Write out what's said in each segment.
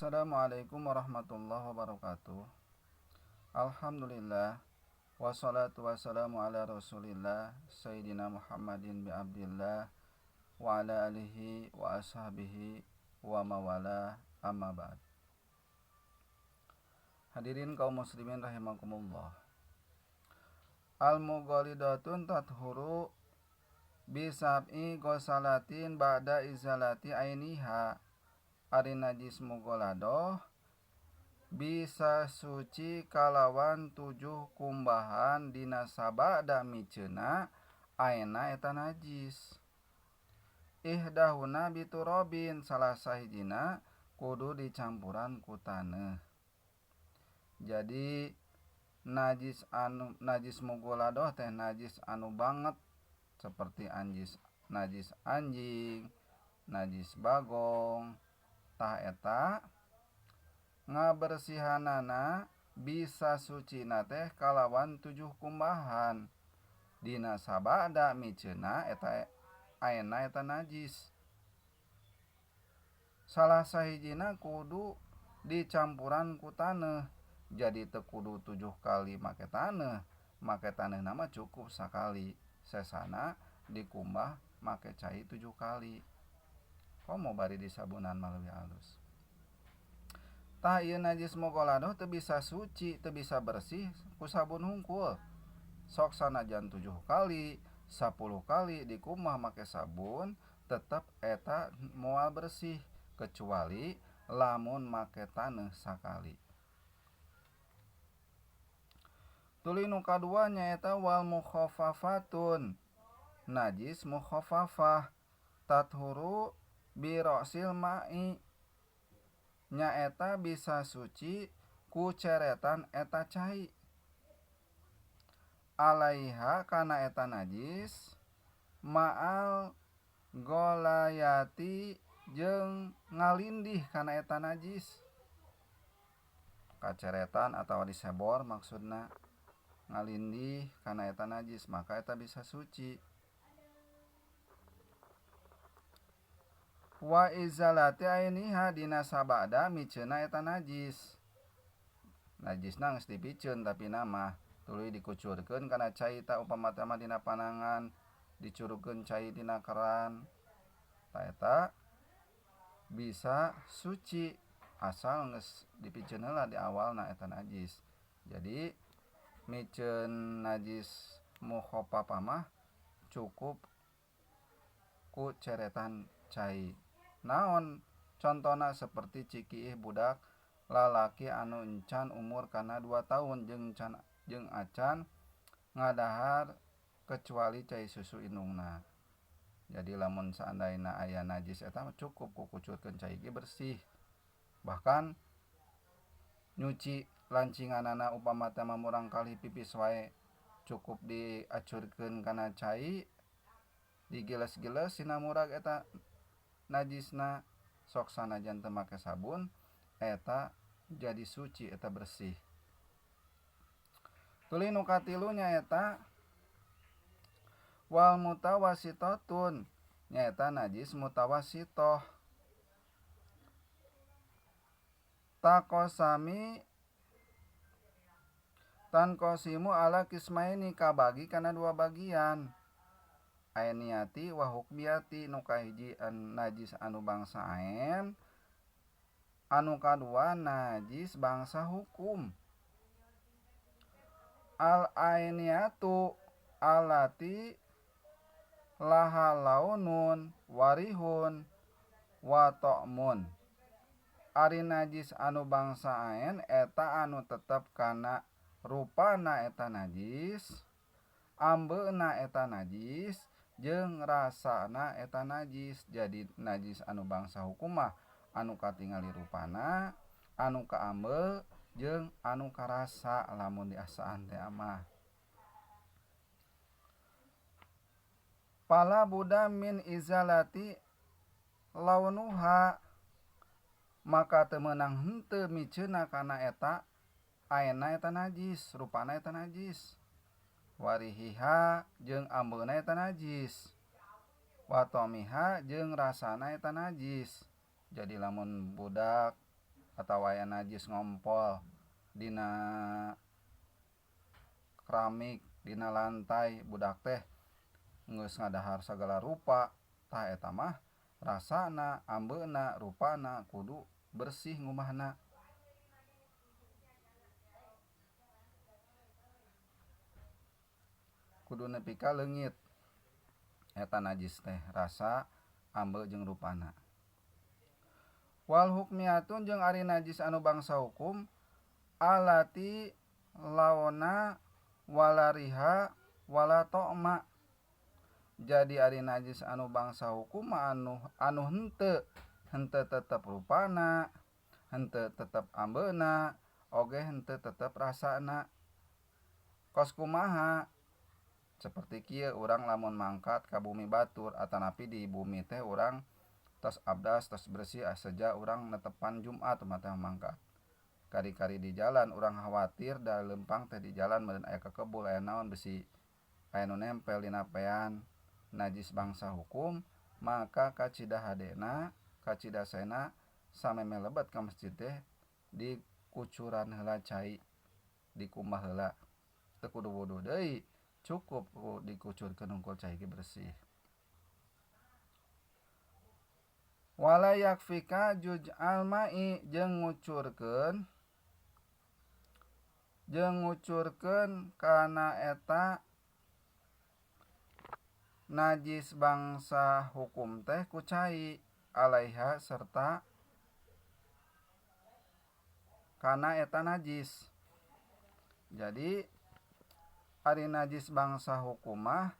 Assalamualaikum warahmatullahi wabarakatuh. Alhamdulillah wassalatu wassalamu ala Rasulillah Sayyidina Muhammadin bi Abdillah wa ala alihi wa ashabihi wa mawala, amma ba'd. Hadirin kaum muslimin rahimakumullah. Al mughalidatun tathuru bi sab'i ghasalatin ba'da izalati ainiha. Ari najis mughaladoh bisa suci kalawan 7 kumbahan dina sabada miceuna aena eta najis. Ihdahuna biturabin, salah sahijina kudu dicampuran ku taneuh. Jadi najis anu najis mughaladoh teh najis anu banget seperti najis anjing, najis bagong. Tah eta ngabersihanana bisa sucina teh kalawan 7 kumbahan dina sabada miceuna eta aena eta najis. Salah sahijina kudu dicampuran ku taneuh, jadi teu kudu 7 kali make taneuh, make taneuh nama cukup sakali, sesana dikumbah make cai 7 kali. Komo bari disabunan mah leuwih alus. Tah ieu najis mughaladoh teu bisa suci, teu bisa bersih ku sabun hungkul. Sok sanajan 7 kali, 10 kali dikumbah make sabun, tetep eta moal bersih kecuali lamun make taneuh sakali. Tuluy nu kadua nyaeta wal mukhaffafatun, najis mukhaffafah tathuru bi ra'sil ma'i, nyaeta bisa suci ku ceretan eta cai. Alaiha kana eta najis ma'al golayati jeung ngalindih kana eta najis. Kaceretan atawa disebor maksudna ngalindih kana eta najis, maka eta bisa suci. Wa izalati ainiha dina sabada miceuna eta najis. Najisna geus dipiceun tapi nama tuluy dikucurkeun kana cai ta upama teh mah dina panangan, dicurugkeun cai dina keran. Ta eta bisa suci asal geus dipiceun heula di awalna eta najis. Jadi miceun najis mukhaffafah mah cukup ku ceretan cai. Naon contona seperti cikiih budak lalaki anu encan umur kana 2 tahun jeung can jeung acan ngadahar kecuali cai susu indungna. Jadi lamun seandaina aya najis eta mah cukup ku kucurkeun cai ge bersih. Bahkan nyuci lancinganana upama teh mah murang kali pipis wae cukup diacurkeun kana cai, digiles-giles sina murag eta najisna, sok sanajan teu make sabun eta jadi suci, eta bersih. Tuluy nu katilu nyaeta wal mutawasitatun, nyaeta najis mutawasitoh. Takosami tankosimu ala kismaini, kabagi kana 2 bagian. Ainiati wa hukmiyati, nu kahiji najis anu bangsa ain, anu kadua najis bangsa hukum. Al ainiatu alati laha launun warihun wa ta'mun. Ari najis anu bangsa ain eta anu tetep kana rupana eta najis, ambeuna eta najis, jeung rasana eta najis. Jadi najis anu bangsa hukum mah anu katingali rupana, anu kaambe, jeung anu karasa lamun diasaan teh mah. Pala buda min izalati launuha, maka teu meunang henteu miceuna kana eta aena eta najis, rupana eta najis. Warihiha jeung ambeuna eta najis, watomiha jeung rasana eta najis. Jadi lamun budak Atawa aya najis ngompol dina keramik, dina lantai, budak teh geus ngadahar sagala rupa. Tah eta mah rasana, ambeuna, rupana kudu bersih ngumahna. Kudu nepi ka leungit eta najis teh rasa, ambe jeung rupana. Wal hukmiyatun jeung ari najis anu bangsa hukum alati laona wala riha wala to'ma. Jadi ari najis anu bangsa hukum anu henteu tetep rupana, henteu tetep ambeuna, oge henteu tetep rasana. Kos kumaha? Seperti kieu urang lamun mangkat ka bumi batur atanapi di bumi teh urang tos abdas tos bersih seja urang netepan Jumat mah teh mangkat. Kari-kari di jalan urang khawatir da lempang teh di jalan meureun aya kekebul aya naon besi aya nu nempel dina pean najis bangsa hukum, maka kacida hadena kacida saena sameme lebet ka masjid teh dikucuran heula cai, dikumbah heula, teu kudu wudu deui, cukup dikucurkeun hungkul cai ge bersih. Wala yakfika juj'al ma'i jeung ngucurkeun kana eta najis bangsa hukum teh ku cai alaiha serta kana eta najis. Jadi ari najis bangsa hukum mah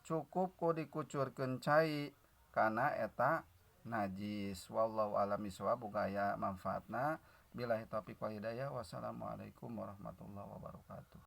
cukup ku dikucurkeun cai kana eta najis. Wallahu a'lam bishawab, buka aya manfaatna. Billahi taufiq wal hidayah. Wassalamualaikum warahmatullahi wabarakatuh.